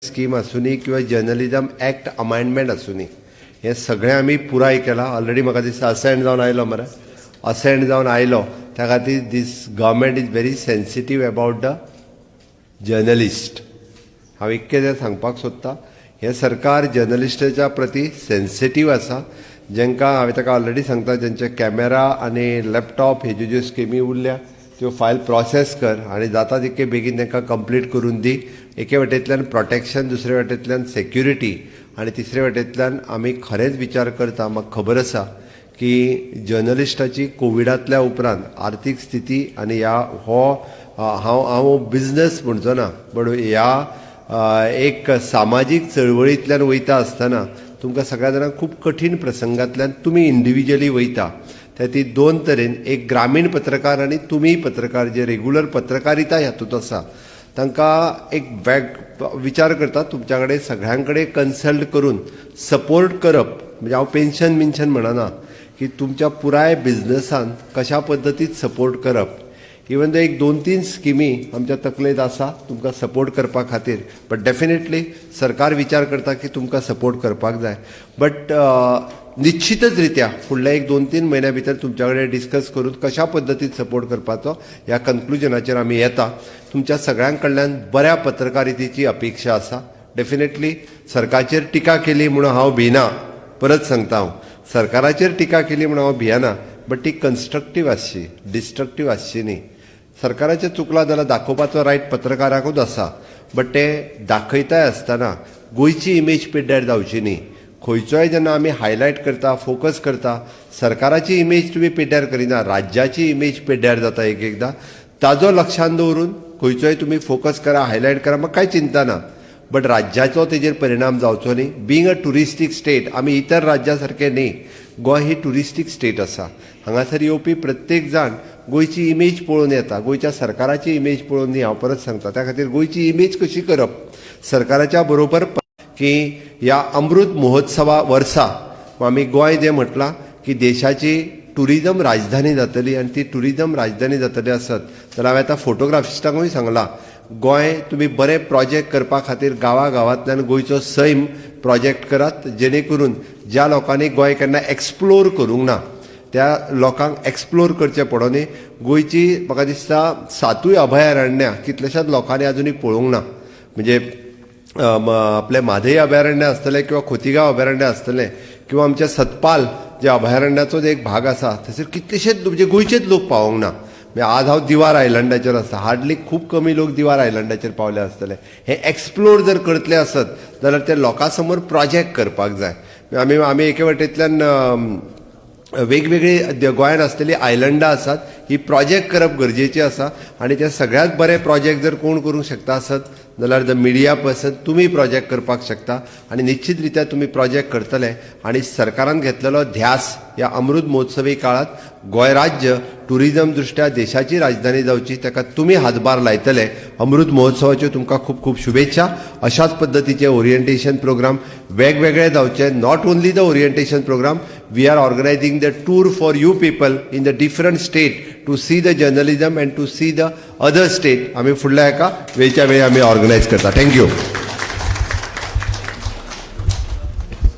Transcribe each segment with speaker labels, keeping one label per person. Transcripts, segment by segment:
Speaker 1: Scheme आसुनी किंवा journalism act amendment आसुनी, हें सगळें आमी पुराय केलां. ऑलरेडी म्हाका दिसता असेंड जावन आयलो मरे, असेंड जावन आयलो. त्या खातीर this government is very sensitive about the journalist. हांव इतकें जें सांगपाक सोदतां, हें सरकार जर्नलिस्टाच्या प्रती सेन्सिटीव आसा. जेंकां हांवें ताका ऑलरेडी सांगता, जेंचे कॅमेरा आनी लॅपटॉप हेज्यो ज्यो स्किमी उरल्या त्यो फायल प्रोसेस कर आनी जाता तितके बेगीन तांकां कंप्लीट करून दी. एके वटेंतल्यान प्रोटेक्शन, दुसरे वटेंतल्यान सेक्युरिटी आनी तिसरे वटेंतल्यान आमी खरेंच विचार करता. म्हाका खबर आसा की जर्नलिस्टाची कोविडांतल्या उपरांत आर्थीक स्थिती आनी ह्या हो हांव हांव बिजनस म्हणचो ना, बट ह्या एक सामाजीक चळवळींतल्यान वयता आसतना तुमकां सगळ्या जाणांक खूब कठीण प्रसंगांतल्यान तुमी इंडिविज्युअली वयता. त्या ती दोन तरेन, एक ग्रामीण पत्रकार आनी तुमी पत्रकार जे रेगुलर पत्रकारिता हातूंत आसा, तांकां एक वेग विचार करता. तुमच्या कडेन सगळ्यां कडेन कन्सल्ट करून सपोर्ट करप म्हणजे हांव पेन्शन बिन्शन म्हणना, की तुमच्या पुराय बिजनसान कशा पद्दतीन सपोर्ट करप. इवन दो एक 2-3 स्किमी आमच्या तकलेंत आसा तुमकां सपोर्ट करपा खातीर, बट डेफिनेटली सरकार विचार करता की तुमकां सपोर्ट करपाक जाय. बट निश्चितच रित्या फुडल्या एक 2-3 म्हयन्या भितर तुमच्या कडेन डिस्कस करून कशा पद्दतीन सपोर्ट करपाचो ह्या कन्क्लुजनाचेर आमी येता. तुमच्या सगळ्यां कडल्यान बऱ्या पत्रकारितेची अपेक्षा आसा. डेफिनेटली सरकारचेर टिका केली म्हणून हांव भिना, परत सांगता, हांव सरकाराचेर टिका केली म्हणून हांव भियेना, बट ती कन्स्ट्रक्टीव आसची, डिस्ट्रक्टीव आसची न्ही. सरकाराचें चुकलां जाल्यार दाखोवपाचो रायट पत्रकाराकूच आसा, बट ते दाखयताय आसतना गोंयची इमेज पिड्ड्यार जावची न्ही. खंयचोय जेन्ना आमी हायलायट करता, फोकस करता, सरकाराची इमेज तुमी पिड्ड्यार करिना, राज्याची इमेज पिड्ड्यार जाता एक एकदां. ताजो लक्षांत दवरून खंयचोय तुमी फोकस करा, हायलायट करा, म्हाका कांय चिंता ना, बट राज्याचो तेजेर परिणाम जावचो न्ही. बींग अ ट्युरिस्टीक स्टेट, आमी इतर राज्या सारके न्ही. गोंय ही ट्युरिस्टीक स्टेट आसा. हांगासर येवपी प्रत्येक जाण गोंयची इमेज पळोवन येता, गोंयच्या सरकाराची इमेज पळोवन न्ही. हांव परत सांगता, त्या खातीर गोंयची इमेज कशी करप सरकाराच्या बरोबर की ह्या अमृत महोत्सवा वर्सा आमी गोंय जें म्हटलां की देशाची टुरिजम राजधानी जातली आनी ती टुरिजम राजधानी जातली आसत जाल्यार हांवें आतां फोटोग्राफिस्टांकूय सांगलां, गोंय तुमी बरे प्रोजेक्ट करपा खातीर गांवा गांवांतल्यान गोंयचो सैम प्रोजेक्ट करात, जेणे करून ज्या लोकांनी गोंय केन्ना एक्सप्लोर करूंक ना त्या लोकांक एक्सप्लोर करचें पडोनी. गोंयची म्हाका दिसता सातूय अभयारण्यां कितल्याशाच लोकांनी अजुनूय पळोवंक ना. म्हणजे आपलें म्हादय अभयारण्य आसतलें किंवा खोतीगांव अभयारण्य आसतलें किंवा आमचें सतपाल जे अभयारण्याचो एक भाग आसा, थंयसर कितलेशेच म्हणजे गोंयचेच लोक पावोंक ना. म्हणजे आज हांव दिवार आयलंडाचेर आसा, हार्डली खूब कमी लोक दिवार आयलंडाचेर पावले आसतले. हे एक्सप्लोर जर करतले आसत जाल्यार ते लोकां समोर प्रोजेक्ट करपाक जाय. आमी आमी एके वटेंतल्यान वेगवेगळी गोंयांत आसलेली आयलंडां आसात, ही प्रोजेक्ट करप गरजेची आसा. आनी ते सगळ्यात बरे प्रोजेक्ट जर कोण करूंक शकता आसत जाल्यार the media person, तुमी प्रोजेक्ट करपाक शकता. आनी निश्चित रित्या तुमी प्रोजेक्ट करतले आनी सरकारान घेतलेलो ध्यास ह्या अमृत महोत्सवी काळात गोंय राज्य टुरिजम दृश्ट्या देशाची राजधानी जावची, ताका तुमी हातभार लायतले. अमृत महोत्सवाच्यो तुमकां खूब खूब शुभेच्छा. अशाच पद्दतीचे ओरिएंटेशन प्रोग्राम वेगवेगळे जावचे. Not only the orientation program, we are organizing the tour for you people in the different state to see the journalism and to see the other state. आमी फुडल्या एका वेळच्या वेळी आमी ऑर्गनायज करता. Thank you.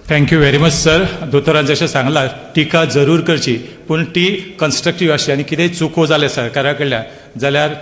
Speaker 2: Thank you very much sir. दोतोरान जशें सांगलां, टिका जरूर करची, पूण ती कन्स्ट्रक्टीव आसची आनी कितेंय चुको जाले सरकारा कडल्यान जाल्यार